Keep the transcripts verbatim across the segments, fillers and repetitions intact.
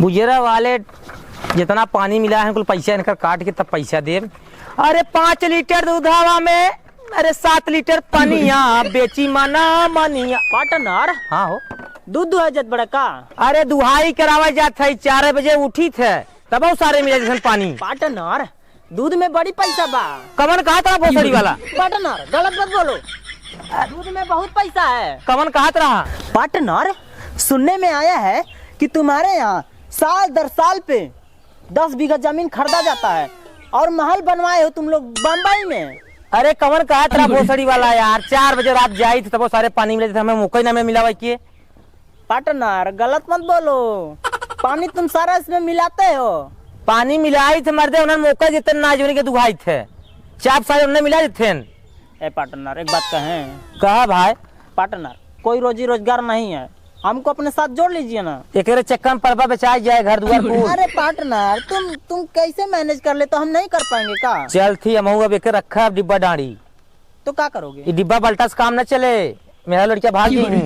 बुजरा वाले जितना पानी मिला है, कुल पैसा इनकर काट के तब पैसा देब। अरे, पाँच लीटर दूधवा में, अरे, सात लीटर पनिया, बेची मना मनिया। पार्टनर, हाँ हो। दूध दुहा जात बड़ा का? अरे, दुहाई करावा जात है, चार बजे उठी थे, तब सारे मिला जैसन पानी। पार्टनर, दूध में बड़ी पैसा बा। कवन कहत रहा भोसड़ी वाला? पार्टनर, गलत मत बोलो। दूध में बहुत पैसा है। कवन कहत रहा? पार्टनर, सुनने में आया है कि तुम्हारे यहाँ साल दर साल पे दस बीघा जमीन खरीदा जाता है और महल बनवाए हो तुम लोग बम्बई में। अरे, कवन कहत रहा भोसड़ी वाला यार? चार बजे रात जाई थे, तब वो सारे पानी मिले थे, हमें मौका ही ना मिला भाई के। पार्टनर, गलत मत बोलो। पानी तुम सारा इसमें मिलाते हो। पानी मिलाई थे मर्दे, उन्होंने मौका देते ना, जोनी के दुहाई थे। चाप सारे उन्होंने मिला देते हैं। ए पार्टनर, एक बात कहें? कहा भाई। पार्टनर, कोई रोजी रोजगार नहीं है, हमको अपने साथ जोड़ लीजिए ना। एकरे चक्कर में परबा बेचाई जाए, घर दुआर कुल। अरे पार्टनर, तुम, तुम कैसे मैनेज कर ले, तो हम नहीं कर पाएंगे का? चल थी, हम अब एके रखा डिब्बा डांडी। तो का करोगे? ये डिब्बा बल्टा से काम न चले, मेरा लड़का भाग गई।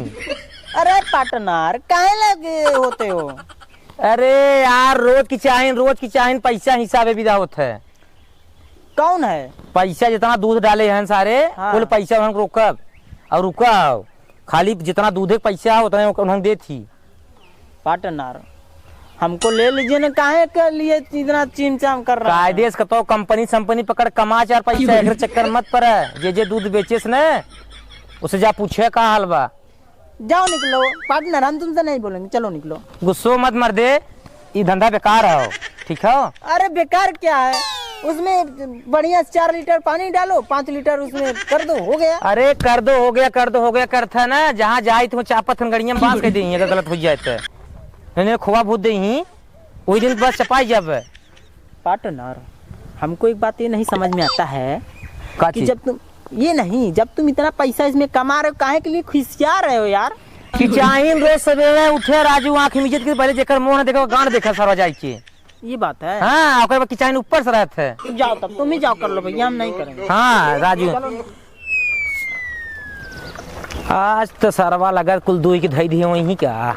अरे पार्टनर, काहे लगे होते हो? अरे यार, रोज की चाहिन, रोज की चाहिन, पैसा हिसाबे विदा होत है। कौन है? पैसा जितना दूध डाले हैं सारे, हाँ। कुल पैसा हम रोकब और रुका हो। खाली जितना दूधे के पैसा है, उतना उन्हें दे थी। पार्टनर, हमको ले लीजिए ना, काहे के लिए इतना चिमचाम कर रहा है? कायदे से कतो कंपनी संपनी पकड़, कमा चार पैसा, एकरे चक्कर मत पड़े। जे जे दूध बेचेस न, उसे जा पूछे का हाल बा। जाओ निकलो पार्टनर, हम तुमसे नहीं बोलेंगे, चलो निकलो। गुस्सो मत मर्दे, ई धंधा बेकार है, ठीक है? अरे बेकार क्या है, उसमें बढ़िया चार लीटर पानी डालो, पाँच लीटर उसमें कर दो, हो गया। अरे कर दो, हो गया, कर दो, हो गया, करता है ना, जहाँ जाई तुम चापत हन गड़िया में बांस कह देही, अगर गलत हो जाए तो। नहीं, नहीं, खोआ भूत देही, वही दिन बस चपाई जब। पार्टनर, हमको एक बात ये नहीं समझ में आता है का कि चीज? जब तुम, ये नहीं, जब तुम इतना पैसा इसमें कमा रहे हो, काहे के लिए खिसिया रहे हो यार? किचाइन रोज सवेरे उठे राजू, आँख मीजत के पहले जेकर मुंह ना देखा, गांड देखा सारा जाए के। ये बात है। हाँ, ओकर बाद किचाइन ऊपर से रहत है। जाओ तब, तुम ही जाओ कर लो भैया, हम नहीं करेंगे। हाँ, राजू। चलो। आज तो सरवा लगा कुल दुई के धई दिए वहीं का।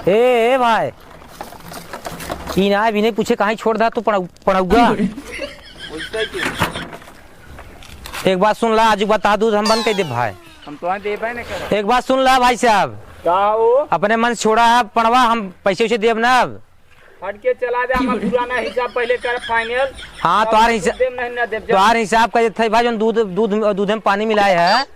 ए, ए भाई, ई ना भी नहीं पूछे कहीं छोड़ दा तू पढ़ऊ-, पढ़ऊगा। एक बात सुन ला, आज बता दूध हम बंद कर दे भाई। हम तो देबे न करब। एक बात सुन ला भाई साहब। का हो? अपने मन से छोड़ा है पड़वा, हम पैसे वैसे देब ना अब। हट के चला जा, हमार पुराना हिसाब पहले कर फाइनल। हाँ, तोहार हिसाब, देब नहीं ना देब, जा। तोहार हिसाब का ये था भाई, जोन दूध, दूध, दूध में पानी मिलाए है,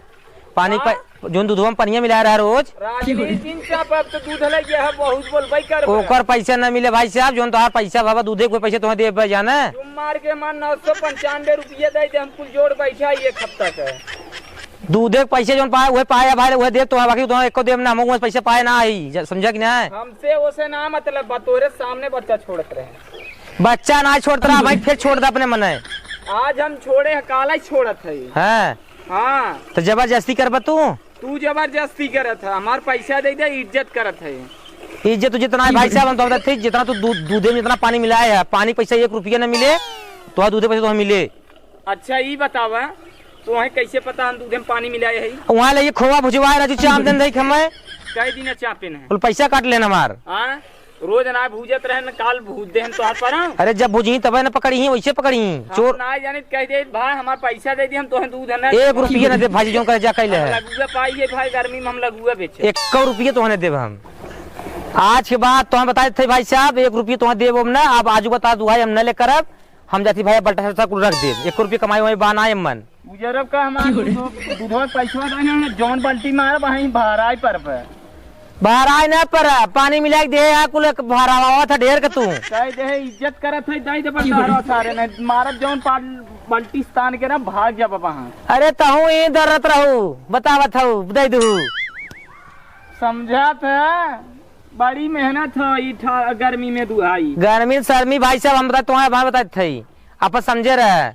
पानी हाँ? प-, जोन दूधवा में पनिया मिलाए रहा रोज। राजनीति में चाप अब तो दूध लग गया है, बहुत बोलबे करबे। ओकर पैसा ना मिले भाई साहब, जोन तोहार पैसा बाबा, दूधे के पैसे तोहे देबे जाने। तुम मार के मार नौ सौ पंचानवे रुपये दे दे, हम कुल जोड़ बैठा एक हफ्ता का। दूधे के पैसे जोन पाए, उहे पाए भाई, उहे देब तोहे, बाकी तोहे एको देब ना, हम उहे पैसे पाए ना आई, ज-, समझा कि ना? हमसे ओसे ना मतलब बा, तोरे सामने बच्चा छोड़त रहे। बच्चा ना छोड़त रहा भाई, फिर छोड़ दे अपने मने। आज हम छोड़े हैं, काला ही छोड़त है। हैं? हाँ। तो जबरदस्ती करबा तू? तू जबरदस्ती करत है, हमार पैसा दे दे, इज्जत करत है। इज्जत उज्जत ना है भाई साहब, हम तो बताते हैं, जितना तू दूध, दूधे में जितना पानी मिलाए है, पानी पैसा एक रुपया ना मिले, तो दूधे पैसे तो हम मिले। अच्छा, ई बतावा, तोहे कैसे पता हम दूधे में पानी मिलाए हई? वहाँ लइके खोवा भुजवाए राजू, चाप देन रही हमें। कई दिन चापेन है? बोल, पैसा काट लेना हमार। हाँ? रोज ना भूजत रहे न, काल भूज देहन तोहार पर। अरे, जब भुजही तबे न पकड़ही, वैसे पकड़ही। हम चोर। ना जानित कह दे भाई, हमार पैसा दे दे, हम तोहे दूध है ना। एक रुपया न दे भाई, जो कहे जा कैले हम है। लगुआ पाई है भाई, गर्मी में हम लगुआ बेचे। एक रुपया तोहे न देब हम। आज के बाद तोहे बताए थे भाई साहब, एक रुपया तोहे देब हम ना। अब आजू बता दू भाई, हम न ले करब। हम जाती भाई बल्टा सल्टा कुल रख देब, एक रुपया कमाई वमाई बा ना एमन। बुजरब का हमार दूधो-, दूधवा के पैसवा दे ना, जौन बाल्टी मारब वहीं भराई पर पे। भराई ना पर, पानी मिला के दे, यहाँ कुल एक भरावा था ढेर के तू। कह दे, इज्जत करत है, दे दे बल्टा सारे ने, मारब जौन पाल-, बाल्टी स्थान के ना, भाग जाब वहाँ। अरे तहूँ ही दर्रत रहू, बतावत हूँ, दे दू। समझत है? बड़ी मेहनत हो ई ठा-, गर्मी में दुहाई। गर्मी सरमी भाई साहब, हम बता, तुम्हारे भाई बताते थे, अपन समझे रहे।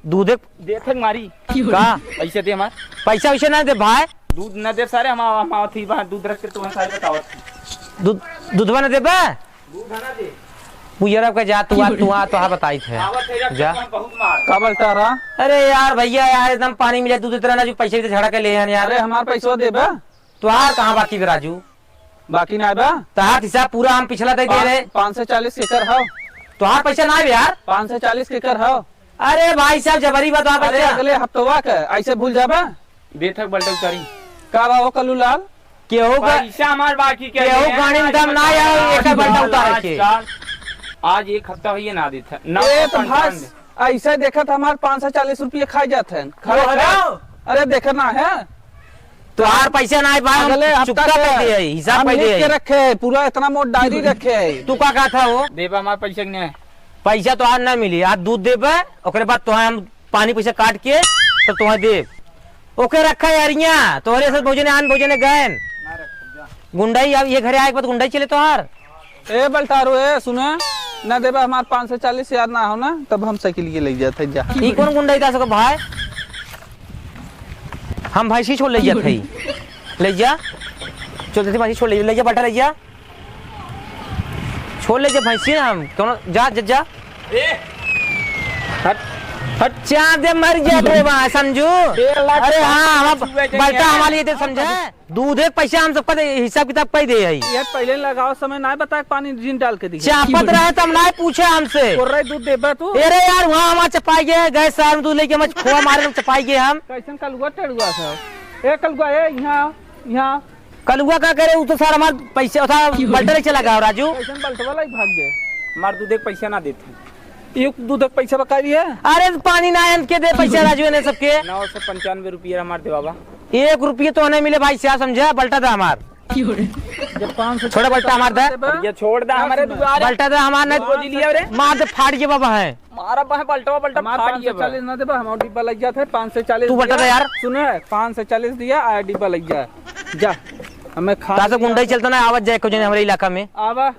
दूधे देत है मारी। का? पैसे दे हमार। पैसा वैसे ना दे भाई। दूध ना दे सारे, हम, हम आवत ही बा, दूध रख के तुम्हें सारे बतावत ही। दूध, दूधवा ना देबे? दूध ना दे। बुजरब का जा, तू आ, तू आ, तो हाँ बताई थे। आवत है, जा। बहुत मार। का बोलता रहा? अरे यार भैया यार, एकदम पानी मिले, दूध इतना ना जो पैसे भी तो झड़ा के ले हैं यार। अरे हमार पैसा देबे? तोहार कहाँ बाकी बे राजू? बाकी नाहीं बा। तोहार हिसाब पूरा हम पिछला दे दे रहे। पाँच सौ चालीस केकर हौ? तोहार पैसा नाहीं बा यार। पाँच सौ चालीस केकर हौ? अरे भाई साहब, जबरी बा तोहार अरे पैसा। अगले हफ्तवा के ऐसे भूल जाबा? देथक बल्टा उतारी। का बा हो कल्लू लाल? केहू का पैसा हमार बाकी के केहू है, गाड़ी में आज दम ना बताओ, आया, आज एक बल्टा उतार आज के। साल, आज एक हफ्ता होइए ना देत है। नौ ए, सौ तो पंचानवे। बस, ऐसे देखत हमार पाँच सौ चालीस रुपये खा जात हैं। खड़े वो खड़े। हटाओ। अरे, देखना है। तोहार पैसा ना आए भाई, हम अगले हफ्ता चुकता के कर दे, हिसाब हम कर दे। लिख के रखे, पूरा इतना मोट डायरी रखे। तू का कहत हो? देबा हमार पैसा के नहीं। पैसा तोहार ना मिली, आज दूध देबे, ओकरे बाद तोहार हम पानी पैसा काट के तब तोहार देब। ओके रखा यारियाँ, तोहरे से भोजने आन भोजने गएन। गुंडई अब ये घरे आए के बाद गुंडई चले तोहार। ए बल्टारो, ए सुने, ना देबा हमार पाँच सौ चालीस हजार ना हो ना, तब हम साइकिल के ले जात है जा। ई कौन गुंडई था सको भाई? हम भैंसी छोड़ ले जात है। ले जा। चल देते भैंसी छोड़ ले, ले जा बल्टा ले जा। छोड़ ले जा भैंसी हम। कौन जा, जा, जा। ए, हट, हट। चाँद दे मर गया रे वहाँ, समझू। डेढ़ लाख अरे हाँ, हम बल्टा हमारे लिए दे समझे। दूध एक पैसा हम सबका दे, हिसाब किताब कई दे है। ये पहले लगाओ समय ना बताए, पानी जिन डाल के दी। चापत रहे तब ना पूछे हमसे। कोर्रे दूध देबा तू? अरे यार, वहाँ हमार चपाई गए, गए शहर में दूध लेके हमार खोआ मारे में चपाई गए हम। कैसन कलुआ टेढ़ुआ सब? ए कलुआ, ए यहाँ, यहाँ। कलुआ का करे, उ तो सार हमार पैसा उठा बल्टा ले चला गया राजू। कैसन बल्टवा लाई भाग गए? हमार दूध एक पैसा ना देते। एक दूध एक पैसा बका रही है? अरे पानी ना आन के दे पैसा राजू ने सबके। नौ सौ पंचानवे रुपया हमार देवा बा। एक रुपये तो नहीं मिले भाई, क्या समझा? बल्टा दा हमार। जब पाँच सौ छोड़ा बल्टा हमार दा। ये छोड़ दा हमारे दुआरे। बल्टा दा हमार नहीं। खोज लिया रे। मार दे फाड़ के बाबा है। मारा बा है बल्टवा, बल्टा हमार फाड़ पाँच सौ चालीस ना देबा, हमार डिब्बा लग जात है, पाँच सौ चालीस तू बल्टा दिया। दा यार। सुने, पाँच सौ चालीस दिया, आ डिब्बा लग जा। जा। हमें खा तासे लिया। गुंडई चलता ना, आवत जाए को जने हमरे इलाका में। आवा।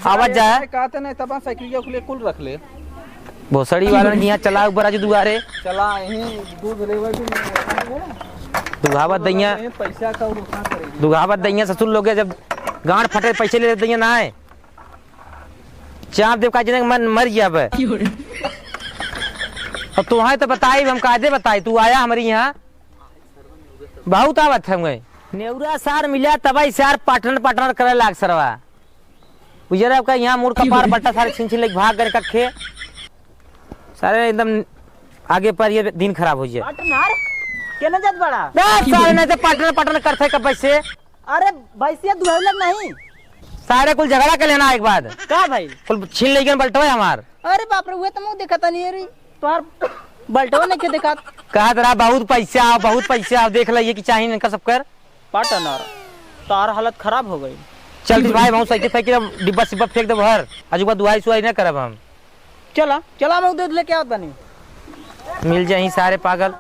आवत जाए। कहते नहीं, तब साइकिल के खुले कुल रख ले। भोसड़ी वालन के यहाँ चला ऊपर आज दुआरे। चला, यहीं दूध लेवे भी नहीं है। दुघावत दैया। यहीं पैसा का वो कहाँ करेगी? दुघावत दैया ससुर लोग के जब गांड फटे पैसे ले लेते हैं ना है। चाप देव का जने मन मर गया बे। अब तोहाई तो बताई, हम कायदे बताई, तू आया हमरे यहाँ। बहुत आवत है। नेउरा सार मिला तबई सार पार्टनर पार्टनर करे लाग सरवा। उजरा का यहाँ मुड़ कपार बट्टा सारे छीन छीन लेके भाग गए कखे। सारे एकदम आगे पर ये दिन खराब हो जाए। पार्टनर? केने जात बड़ा? ना, सारे नहीं तो पार्टनर पार्टनर करते कब से। अरे भैंसिया दुहौलक नहीं। सारे कुल झगड़ा कर लेना एक बार। का भाई? कुल छीन लेके बल्टवा हमार। अरे बाप रे, उहे तो मुँह देखा तनी रे। तोहार बल्टवा नहीं के देखा। कहा तरा बहुत पैसा आओ, बहुत पैसा आओ, देख ला ये कि चाहिए इनका सब कर। पार्टनर, तोहार हालत खराब हो गई। चल भाई, हम साइकिल फेंक के डिब्बा सिब्बा फेंक देब हर। आज के बाद दुहाई सुहाई ना करब हम। चला, चला, हम दूध लेके आवत बानी। मिल जाई सारे पागल।